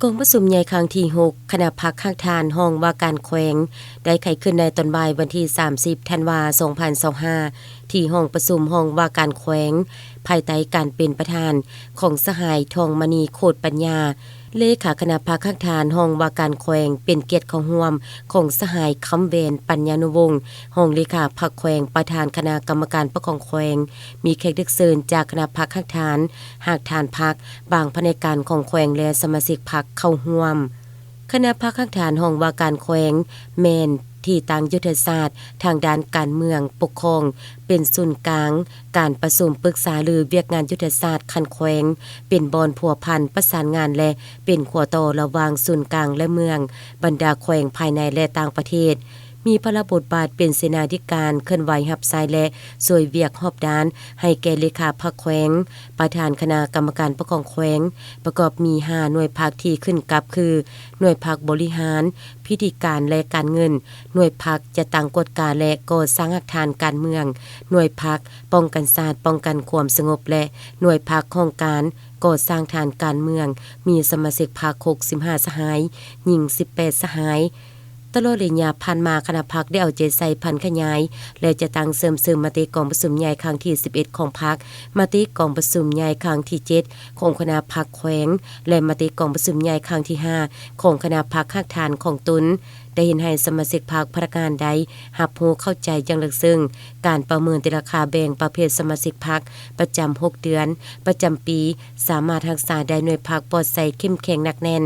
ກອງປະຊຸມໃຫຍ່ຄັ້ງທີຫົກ ຄະນະພັກຮາກຖານຫ້ອງວ່າການແຂວງ ໄດ້ໄຂຂຶ້ນໃນຕອນບ່າຍວັນທີສາມສິບ ທັນວາ ສອງພັນຊາວຫ້າ ທີ່ຫ້ອງປະຊຸມຫ້ອງວ່າການແຂວງ ພາຍໃຕ້ການເປັນປະທານຂອງສະຫາຍ ທອງມະນີ ໂຄດປັນຍາ ເລຂາຄະນະພັກຮາກຖານຫ້ອງວ່າການແຂວງ ເປັນກຽດເຂົ້າຮ່ວມຂອງສະຫາຍ ຄຳແວນ ປັນຍານຸວົງ ຮອງເລຂາພັກແຂວງ ປະທານຄະນະກຳມະການປົກຄອງແຂວງ, ມີແຂກເລີກເຊີນຈາກຄະນະພັກຮາກຖານ, ຮາກຖານພັກ, ບາງພະແນກການຂອງແຂວງ ແລະ ສະມາຊິກພັກເຂົ້າຮ່ວມ. ຄະນະພັກຮາກຖານຫ້ອງວ່າການແຂວງ ແມ່ນທີ່ຕັ້ງຍຸດທະສາດທາງດ້ານການເມືອງປົກຄອງ, ເປັນສູນກາງການປະຊຸມປຶກສາລືວຽກງານຍຸດທະສາດຂັ້ນແຂວງ, ເປັນບ່ອນພົວພັນປະສານງານ ແລະ ເປັນຂົວຕໍ່ລະຫວ່າງສູນກາງ ແລະ ເມືອງ, ບັນດາແຂວງພາຍໃນ ແລະ ຕ່າງປະເທດ. ມີພາລະບົດບາດເປັນເສນາທິການ ເຄື່ອນໄຫວຮັບໃຊ້ ແລະ ຊ່ວຍວຽກຮອບດ້ານໃຫ້ແກ່ເລຂາພັກແຂວງ, ປະທານຄະນະກຳມະການປົກຄອງແຂວງ, ປະກອບມີຫ້າໜ່ວຍພັກທີ່ຂຶ້ນກັບຄື ໜ່ວຍພັກບໍລິຫານ, ພິທີການ ແລະ ການເງິນ, ໜ່ວຍພັກຈັດຕັ້ງກວດກາ ແລະ ກໍ່ສ້າງຮາກຖານການເມືອງ, ໜ່ວຍພັກປ້ອງກັນຊາດ, ປ້ອງກັນຄວາມສະຫງົບ ແລະ ໜ່ວຍພັກຫ້ອງການກໍ່ສ້າງຖານການເມືອງ, ມີສະມາຊິກພັກຫົກສິບຫ້າສະຫາຍ, ຍິງສິບແປດສະຫາຍ. ຕະຫຼອດໄລຍະຜ່ານມາ, ຄະນະພັກໄດ້ເອົາໃຈໃສ່ຜັນຂະຫຍາຍ ແລະ ຈັດຕັ້ງເສີມເສີມມະຕິກອງປະຊຸມໃຫຍ່ຄັ້ງທີສິບເອັດຂອງພັກ, ມະຕິກອງປະຊຸມໃຫຍ່ຄັ້ງທີເຈັດຂອງຄະນະພັກແຂວງ ແລະ ມະຕິກອງປະຊຸມໃຫຍ່ຄັ້ງທີຫ້າຂອງຄະນະພັກຮາກຖານຂອງຕົນ, ໄດ້ເຮັດໃຫ້ສະມາຊິກພັກພະນັກງານໄດ້ຮັບຮູ້ເຂົ້າໃຈຢ່າງເລິກເຊິ່ງການປະເມີນແຕ່ລາຄາແບ່ງປະເພດສະມາຊິກພັກປະຈຳຫົກເດືອນ, ປະຈຳປີ ສາມາດຮັກສາໄດ້ໜ່ວຍພັກປອດໃສເຂັ້ມແຂງໜັກແໜ້ນ.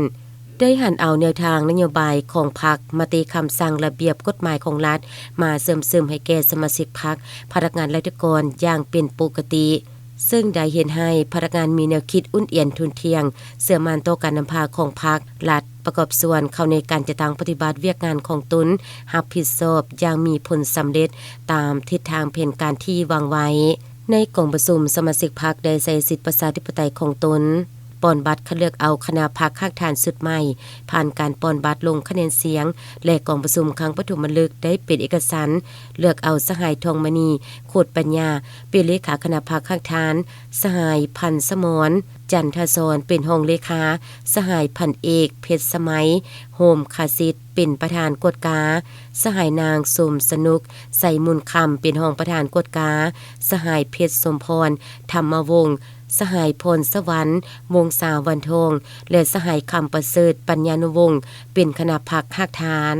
ໄດ້ຫັນເອົາແນວທາງນະໂຍບາຍຂອງພັກ, ມະຕິຄຳສັ່ງ, ລະບຽບກົດໝາຍຂອງລັດ ມາເສີມເສີມໃຫ້ແກ່ສະມາຊິກພັກ, ພະນັກງານລັດຖະກອນຢ່າງເປັນປົກກະຕິ, ເຊິ່ງໄດ້ເຮັດໃຫ້ພະນັກງານມີແນວຄິດອຸ່ນອຽນທຸ່ນທ່ຽງ, ເຊື່ອໝັ້ນຕໍ່ການນຳພາຂອງພັກ, ລັດ ປະກອບສ່ວນເຂົ້າໃນການຈັດຕັ້ງປະຕິບັດວຽກງານຂອງຕົນ, ຮັບຜິດຊອບຢ່າງມີຜົນສຳເລັດຕາມທິດທາງແຜນການທີ່ວາງໄວ້. ໃນກອງປະຊຸມ, ສະມາຊິກພັກໄດ້ໃຊ້ສິດປະຊາທິປະໄຕຂອງຕົນ, ປ່ອນບັດຄັດເລືອກເອົາຄະນະພັກຮາກຖານຊຸດໃໝ່, ຜ່ານການປ່ອນບັດລົງຄະແນນສຽງ ແລະ ກອງປະຊຸມຄັ້ງປະຖົມມະລຶກໄດ້ເປັນເອກະສັນເລືອກເອົາສະຫາຍ ທອງມະນີ ໂຄດປັນຍາ ເປັນເລຂາຄະນະພັກຮາກຖານ, ສະຫາຍ ພັນສະໝອນ ຈັນທະສອນ ເປັນຮອງເລຂາ, ສະຫາຍ ພັນເອກ ເພັດສະໄໝ ໂຮມຄາສິດ ເປັນປະທານກວດກາ, ສະຫາຍ ນາງ ສົມສະໜຸກ ໄຊມູນຄຳ ເປັນຮອງປະທານກວດກາ, ສະຫາຍ ເພັດສົມພອນ ທຳມະວົງ, ສະຫາຍ ພອນສະຫວັນ ວົງສາວັນທອງ ແລະ ສະຫາຍ ຄຳປະເສີດ ປັນຍານຸວົງ ເປັນຄະນະພັກຮາກຖານ.